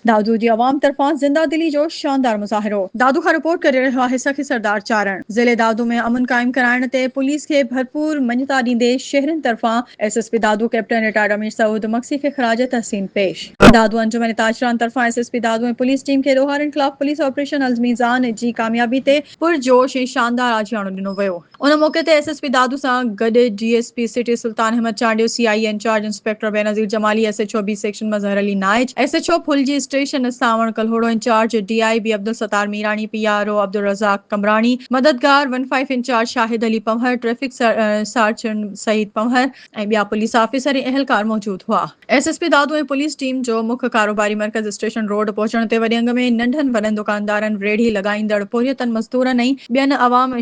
دادو جي عوام طرفان زنده دلي جو شاندار مظاهرو. دادو کان رپورٽ ڪري رهيو آهي سخي سردار چارڻ. ضلعي دادو ۾ امن قائم ڪرائڻ تي پوليس کي ڀرپور مڃتا ڏيندي شهرين طرفان S S P Dadu captain retired Amir Saud Magsi کي خراج تحسين پيش. دادو انجمن تاجران طرفان S S P Dadu ۽ police team کي ڏوهارين خلاف پوليس آپريشن الميزان جي ڪاميابي تي پرجوش ۽ شاندار آجياڻو ڏنو ويو. ان موقعي تي ايس ايس پي دادو سان گڏ D S P city Sultan Ahmed Chandio, C I A incharge inspector Benazir Jamali, S H O B section Mazhar Ali Naich, S H O Phulji station Sawan Kalhoro, incharge D I B Abdul Sattar Mirani, P R O Abdul Razzaq Qambrani, Madadgar one five incharge Shahid Ali Panhwar, traffic sergeant Saeed Panhwar ۽ ٻيا police officer ۽ اهلڪار موجود هئا. S S P Dadu ۽ police team جو مک ڪاروباري مرڪز station road پهچڻ تي وڏي انگ ۾ ننڍن وڏن دڪاندارن، ريڙهي لڳائيندڙ پورهيتن، مزدورن ۽ ٻين عوام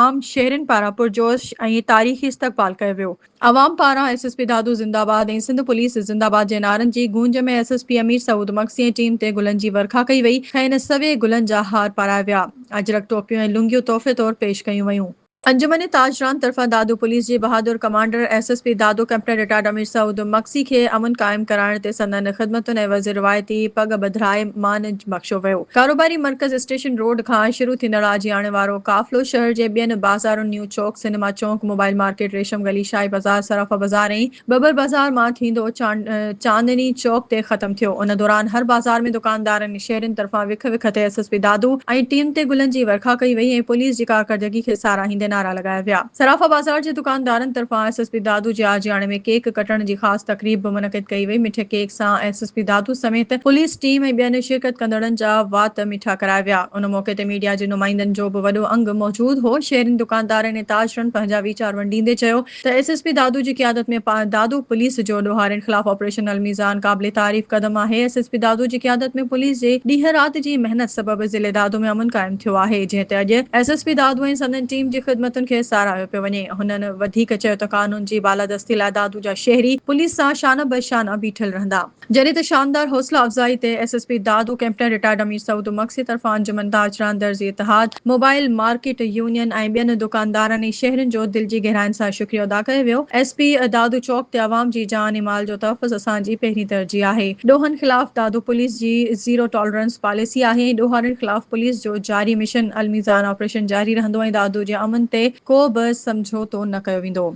عام شهرين پاران پرجوش ۽ تاريخي استقبال ڪيو ويو. عوام پاران ايس ايس پي دادو زنده آباد ۽ سنڌ پوليس زنده آباد جي نعرن جي گونج ۾ S S P Amir Saud Magsi ۽ team تي گلن جي ورکا ڪئي وئي، کين سوين گلن جا هار پارايا ويا، اجرڪ ٽوپيون ۽ لنگيون تحفي طور پيش ڪيون ويون. انجمن تاجران طرفان دادو پوليس جي بهادر commander S S P Dadu captain retired Amir Saud Magsi کي امن قائم ڪرائڻ تي سندن خدمتن عيوض روايتي پڳ ٻڌرائي مان بخشيو ويو. ڪاروباري مرڪز اسٽيشن روڊ کان شروع ٿيندڙ آجياڻي وارو قافلو شهر جي ٻين بازارن نيو چوڪ، سئنيما چونڪ، موبائل مارڪيٽ، ريشم گلي، شاهي بازار، صرافه بازار ۽ ٻٻر بازار مان ٿيندو چاندني چوڪ تي ختم ٿيو. ان دوران هر بازار ۾ دڪاندارن ۽ شهرين طرفان وک وک تي S S P Dadu ۽ team تي گلن جي ورکا ڪئي وئي ۽ پوليس جي ڪارڪردگي کي ساراهيندي نعرا لڳايا ويا. صرافه بازار جي دڪاندارن طرفان ايس ايس پي دادو جي آجياڻي ۾ ڪيڪ ڪٽڻ جي خاص تقريب به منعقد ڪئي وئي. مٺي ڪيڪ سان ايس ايس پي دادو سميت پوليس ٽيم ۽ ٻين شرڪت ڪندڙن جا وات مٺا ڪرايا ويا. ان موقعي تي ميڊيا جي نمائندن جو به وڏو انگ موجود هو. شهرين، دڪاندارن ۽ تاجرن پنهنجا ويچار ونڊيندي چيو ته ايس ايس پي دادو جي قيادت ۾ دادو پوليس جو ڏوهارين خلاف آپريشن الميزان قابل تعريف قدم آهي، ايس ايس پي دادو جي قيادت ۾ پوليس جي ڏينهن رات جي محنت سبب ضلعي دادو ۾ امن قائم ٿيو آهي، جنهن تي اڄ ايس ايس پي دادو ۽ سندن ٽيم جي خدمتن کي ساراهيو پيو وڃي، هنن وڌيڪ چيو ته قانون جي بالادستي لاء دادو جا شهري پوليس سان شانه به شانه بيٺل رهندا. جڏهن ته شاندار حوصلا افزائي تي S S P Dadu captain retired Amir Saud Magsi طرفان انجمن تاجران درزي اتحاد، موبائل مارڪيٽ يونين ۽ ٻين دڪاندارن ۽ شهرين جو دل جي گهراين سان شڪريو ادا ڪيو ويو. ايس پي دادو چوڪ تي عوام جي جان ۽ مال جو تحفظ اسان جي پهرين ترجيح آهي. ڏوهن خلاف دادو پوليس جي زيرو ٽالرنس پاليسي آهي ۽ ڏوهارين خلاف پوليس جو جاري مشن الميزان آپريشن جاري رهندو ۽ دادو جي امن تي ڪو به سمجهوتو نه ڪيو ويندو.